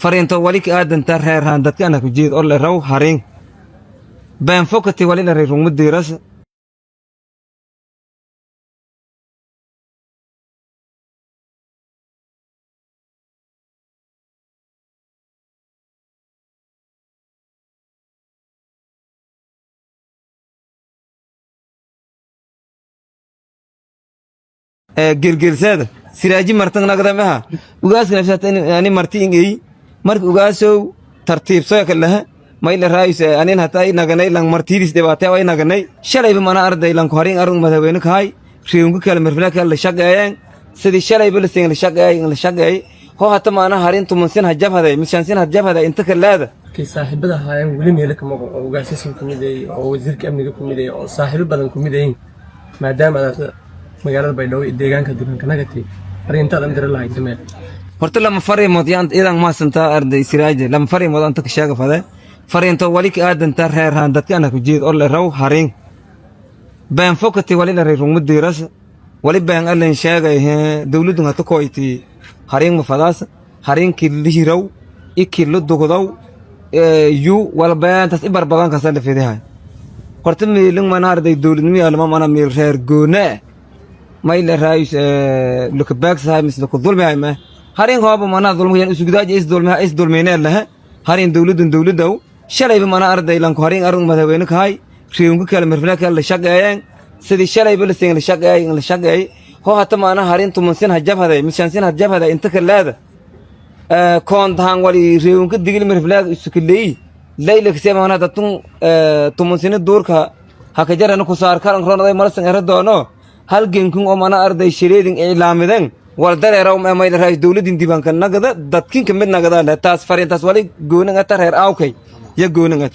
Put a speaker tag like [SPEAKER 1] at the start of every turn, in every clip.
[SPEAKER 1] Fariinto wali ka aadanta reerhaan dadka ana ku jeed oo la raw harin been fokati wali la rungma diiras. Gelgelsaada siraaji martan nagdamaha ugaaska nafsata ani marti ingey marka ugaasow tartiibsoya kalaha mayla raayus anin hataa i naganay lang martiidis dhibaatay ay naganay shalayba mana arday lanku harin arun madaxweyne kahay riunka kale mirfila kale la shaqeeyeen sidii shalayba la siin la shaqeeyay la shaqeeyay ho hata maana harin 10 sin hajabhaday 5 sin hajabhaday inta kaleeda.
[SPEAKER 2] Markay saaxiibada ahaayeen weli meelo kama oo ugaasyasan ku mid yahay oo wasiirka amniga ku mid yahay oo saaxiibo badan ku mid yihiin, maadaama aad magaalada Baydhabo iyo deegaanka dukanka nagatay, fariintaad an diri lahayd samee?
[SPEAKER 1] Horta lama fariimood yaan idan maasantaa arday siraaje, lama fariimood anta ka sheega fade. Fariinto wali ka aadanta reerhaan dadka ana ku jeed oo la raw harin been fokati wali la rungma diiras wali been allen sheegay he dawladdu hata koyti harin ma fadaas harin kilihiraw ikilo dugdaw yu wal beentas i barbadan kasan la fidihay. Horta meelin mana arday dawladnimo yaalma mana meel reer goone may la raayus luka baagsahay mis luka dulmihay ma harin hooba mana dulmiyan usugdaaji is dulmiha is dulmiynee laha harin dawladun dawladow shalayba mana arday lanku harin arun madaxweyne kahay riunka kale mirfila kale la shaqeeyeen sidii shalayba la siin la shaqeeyay la shaqeeyay ho hata mana harin 10 sin hajabhaday 5 sin hajabhaday inta kaleeda koontahan wali riunka digil mirfila isukuleey layla kasee mana datun 10 sina duurka hakajarana kusaar karan ronaday malasan era doono halgenkun oo mana arday shireedin iclaamiden wal dareeraw ma may raay dawladin diiwaanka nagada dadkinka mid nagada leh. Taas fariintaas wali goonin ata reer awkay ya goonin at.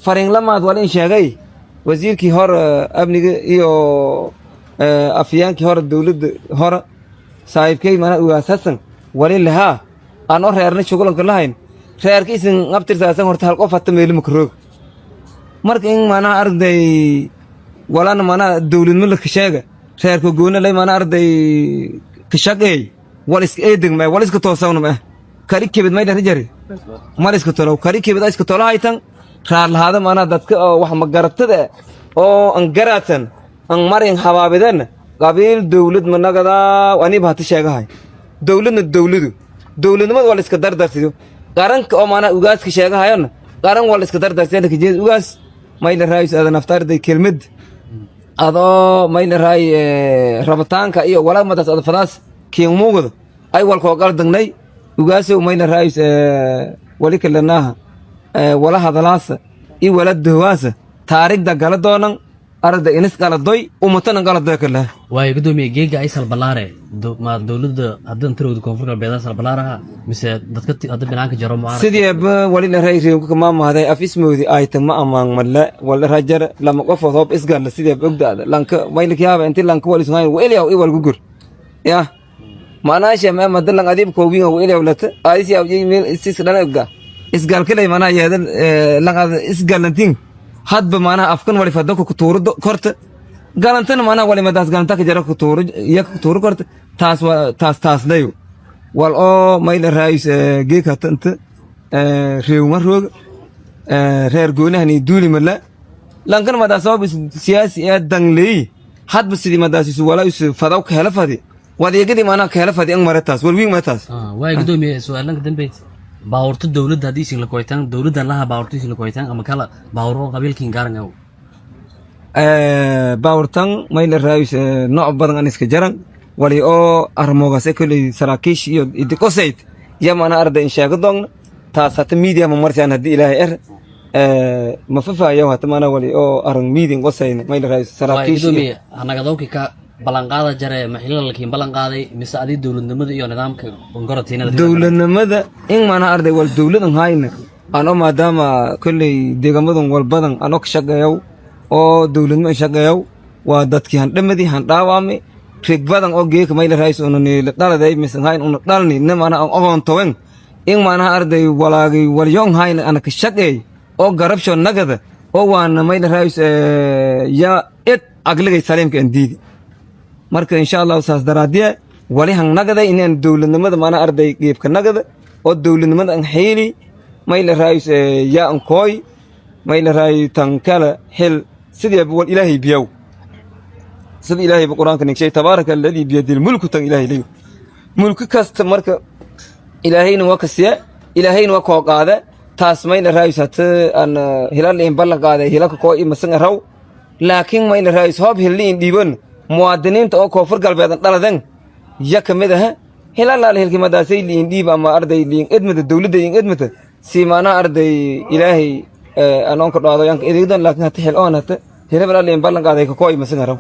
[SPEAKER 1] Fariin lamaad wali in sheegay wasiirkii hore amniga iyo afyaankii hore dawladda hore saaxiibkay mana Ugaas Hasan wali lahaa aan oo reerna shugulanka lahayn reerka isin abtirsaasan. Horta hal qof hata meelima karoog marka in mana arday walana mana dawladnimo la sheega reerka goona lay mana arday ka shaqeey wal iska eedeg ma wal iska toosawna ma kari kebed may dhar jari mal iska tolo kari kebed iska tolo haytan raar lahaada mana dadka oo wax ma garatada oo an garaadsan an marin habaabidan qabiil dawlad ma nagadaa aniba hata sheegahay dawladna dawladu dawladnimada waa la iska dardarsiyo qaranka oo mana ugaaska sheegahayona qaran waa la iska dardarsiyo lakajeed ugaas mayla raayus aadan aftaarday kelmad adoo mayla raay rabitaanka iyo walaamadaas adfadaas kiin muugdo ay walkoo qaldagnay ugaasow mayla raayus wali kalanaaha wala hadalaasa iyo wala dowaasa taarigda gala doonan arada inis qaladoy umatanan qaladoy kalaha.
[SPEAKER 3] Waayo gudoomiye, geega ay salbalaare ma dowladda haddan tirowda Koonfur Galbeed salbalaaraha mise dadka hadda binaanka jaro mucaarad?
[SPEAKER 1] Sidiiba wali la ray reewka kama mahday af ismoodi ayta ma amaan male wala rajar lama qof hoob isgalla sidiiba ogdaada lanka maylik yaaba inti lanka wali sunayn weliyaw i wal gugur ya maanaasha ma madalan adiib koobinga weliyaw lata aadis yaw meel isis dhana ogda isgalkalay maanaa yeedan lan ad isgalantin hadba maanaha afkan wali fadako ku tuuro korta galantana maanaha wali madaas galanta ka jara ku tuuro iya ku tuuro korta. Taas waa taas taasdayo wal oo mayla raayus geeka tanta reewma roog reer goonahani duuli mala lankan madaas sabab siyaasi ee dangley hadba sidii madaas isu wala isu fadaw ka hela fadi wadeegadii maanaha ka hela fadi ang mare taas wal wiing ma taas.
[SPEAKER 3] Waayo gudoomiye, su-aalanka dambe: baawurta dowladda haddii isin la koytaan, dowladda laha baawurta isin la koytaan ama kala baawuro qabiilkiin gaaran aw?
[SPEAKER 1] Baawurtan mayla raayus nooc badan an iska jaran wali oo armoogaas koley saraakiish iyo idiqosayd ya maana arday in sheego doogna taas hata media ma marsaan haddii Ilaahay er ma fafayo hata maana wali oo arang meeting qosayna mayla raayus
[SPEAKER 3] waayo
[SPEAKER 1] saraakiish iyo
[SPEAKER 3] gudoomiye, hanagadowki ka ballanqaada jare ma xilalkiin ballan qaaday mise adii dowladnimada iyo nidaamka gorotiinada?
[SPEAKER 1] Dowladnimada in maana arday wal dowladan hayna ano maadaama kolley deegamadan walbadan anoo ka shaqeeyow oo dowladnimo in shaqeeyow waa dadkii handhamadi handhaawaami rig badan oo geeka mayla raayis una niila dhaladay mise hayn una dhalni ne maana an ogoontowen in maanaha arday walaagay walyoon hayna ana ka shaqeey oo garabsho nagada oo waana mayla raayis ya id aqligay saliimka an diidi. Marka insha Allahu saas daraadiye wali han nagaday inaan dowladnimada maana arday geebka nagada. Oo dowladnimada an xiili mayla raayus yaa an kooy mayla raayu tan kale xil sidii wal Ilaahay biyow, sida Ilaahay quraanka nigshay, tabaaraka alladii biyadil mulku, tan Ilaahay leeyo mulki kasta. Marka Ilaahayna waa kasiya, Ilaahayna waa koo qaada. Taas mayla raayus hata an hilal in ballan qaaday hilaka koo imasan raw, laakiin mayla raayus hoob hilli in dhiiban muwaadiniinta oo Koonfur Galbeedan dhaladan ya kamid aha. Hilalaal hilkimadaasay liin dhiib ama arday liin edmata dowladda liin edmata si maanaha arday Ilaahay anoonka dhaado yanka edeegdan, laakiin hata xil oon hata hilabal liin ballan qaaday ka koo imasan raw.